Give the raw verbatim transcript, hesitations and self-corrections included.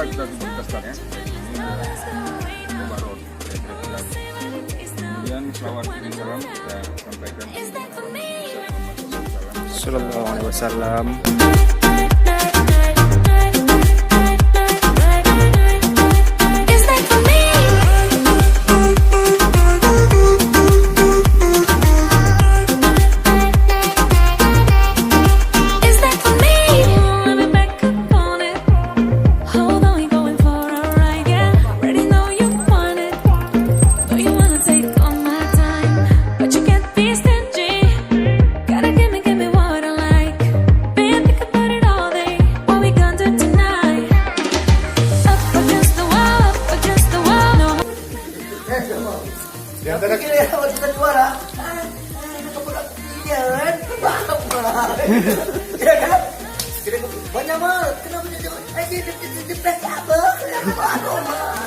Kita tutup, kita start, ya. Ini overall. Kemudian selawat dan salam kita sampaikan. Sallallahu alaihi wasallam. Hold on, we going for a ride, yeah. Already know you want it. Know you wanna take all my time, but you can't be stingy. Gotta give me, give me what I like. Been thinking about it all day. What we gonna do tonight? Up against the wall, up against the wall. No. Di antara kita, kita juara. Ah, ah, nak kepala kupinya, kan? Ya, kan? Kita banyak mah. Kenapa dia, dia, dia, dia, dia, dia, apa? Kenapa, mah?